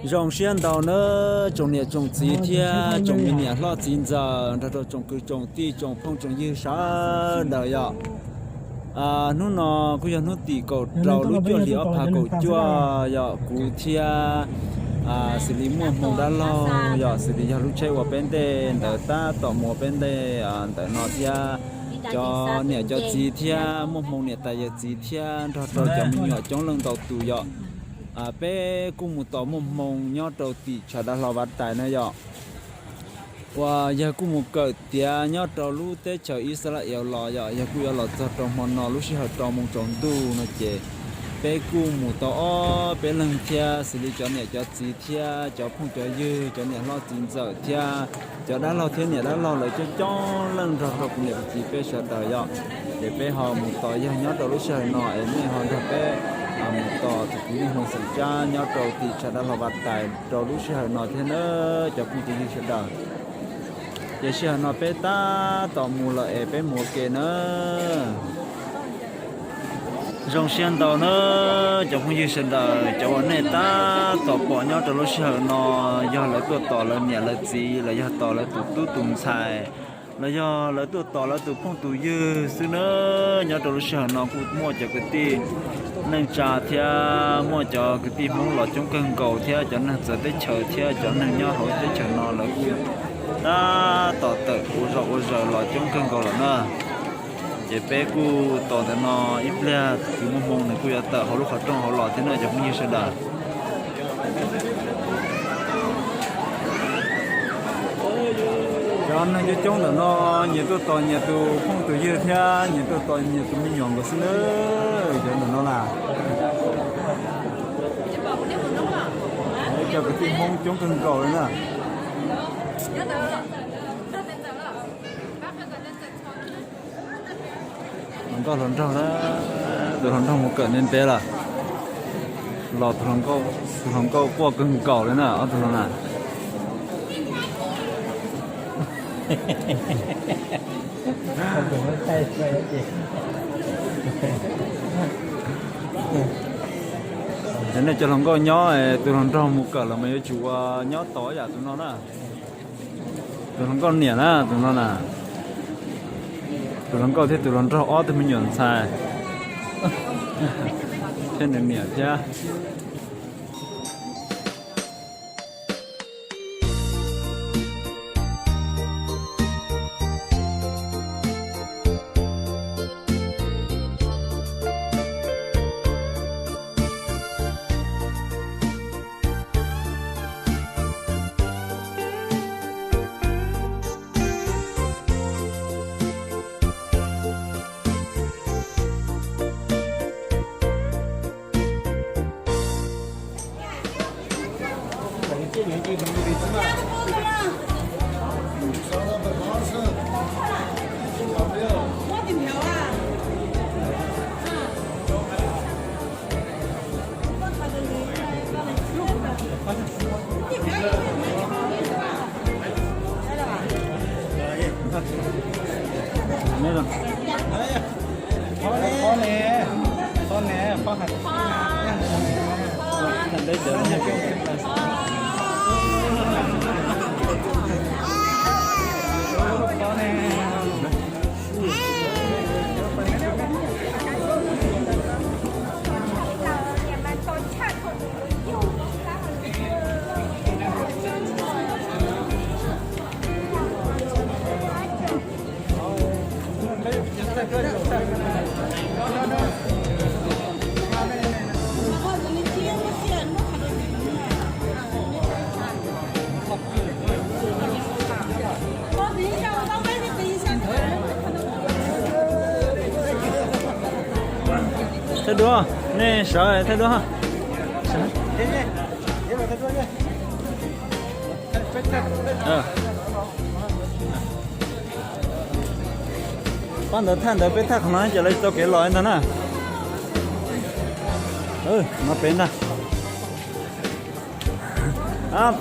Zoo siab ntau nawb tsoom niam tsoom txiv thiab tsoom me niam hlob txiv ntxawm nrog rau tsoom kwv tsoom tij tsoom phooj tsoom ywg sawv daws yom. Hnub no kuj yog hnub tim kaum rau lub cuaj hlis ob phav kaum cuaj yom, kuv thiab xws li muaj hmoo dab laug yom, xws li yog lub tsheb uas peb ntej ntawd tab tom mus peb ntej ntawm no thiab cov niam cov txiv thiab muaj hmoo niam tais yawm txiv thiab nrog rau cov me nyuam coob leej ntau tus yom. Peb kuj mus tos muaj hmoo nyob rau tim tshav dav hlau Vav Tais na yom. Uas yawg kuj mus kawm tiav nyob rau lub teb chaws Ixalayees los yom, yawg kuj yuav los txog rau hmo no lub sij hawm rau moos tsaus ntuj no ces peb kuj mus tau ob peb leeg thiab xws li cov niam cov txiv thiab cov phooj cov ywg, cov niam hlob txiv ntxawm thiab cov dab laug thiab niam dab laug lawv coob coob leej nrog rau kuv niam kuv txiv peb sawv daws yom. Ces peb ho mus tos yawg nyob rau lub sij hawm no es nej ho nrog peb mus tos tus kwv Yeej Hmoo xeem Tsab nyob rau tim tshav dav hlau Vav Tais rau lub sij hawm no thiab na cov phooj cov ywg sawv daws. Ces sij hawm no peb tab tom mus lawm es peb mus ua ke na. Zoo siab ntau na cov phooj ywg sawv daws, cov uas nej tab tom pom nyob rau lub sij hawm no yog lawv tuaj tos lawv niam lawv txiv los yog tos lawv tus tub tus ntxhais los yog lawv tuaj tos lawv tus phooj tus ywg xwb na. Nyob rau lub sij hawm no kuj muaj cov kwv tij neej tsa thiab muaj cov kwv tij Hmoob los coob kawg nkaus thiab cov neeg txawv teb chaws thiab cov neeg nyob hauv teb chaws no lawv kuj tab tom tawm ua zog ua zaws los coob kawg nkaus lawm na. Ces peb kuj tos ntawm no ib pliag tus kwv muaj hmoo nws kuj yuav tawm hauv lub qhov rooj hauv los thiab na cov phooj ywg sawv daws. Cov neeg coob coob ntawm no nyias tuaj tos nyias tus phooj tus ywg thiab nyias tuaj tos nyias tus me nyuam nkaus xwb na. Cov ntawm no na, cov kwv tij Hmoob coob kawg nkaus li na. Hluas nkauj hluas nraug na, tus hluas nraug mus kawm ntev ntev lawm, los tus hluas nkauj quaj kawg nkaus li na ob tug hluas na. Ces nej cov hluas nkauj nyob, tus hluas nraug mus kawm los mas yuav tsum ua nyob tos yam tus no na. Tus hluas nkauj niam na tus no na. Tus hluas nkauj thiab tus hluas nraug ob tug me nyuam ntxhais thiab nws niam thiab. Thaij duab, nej sawv thaij duab. Pab ntawd thaij ntawd, peb thaij qhov no ces lawv tsis tau kev los ntag na. No pem ntag.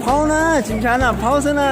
Phaub na, tsis ntshav na, phaub xwb na.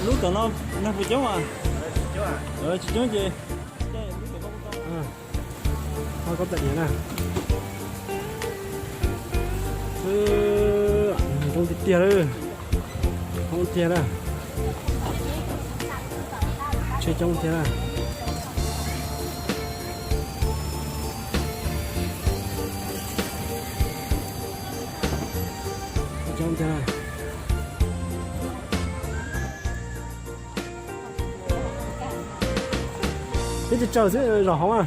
Lub tom no nag puas coob a? Tsis coob ces, ho koj tam diam na. Zoo tiag tiag lawm. Coob tiag na. Tsheb coob tiag na. Coob tiag na. Peb tsaws tsaws xwb zom hauv na.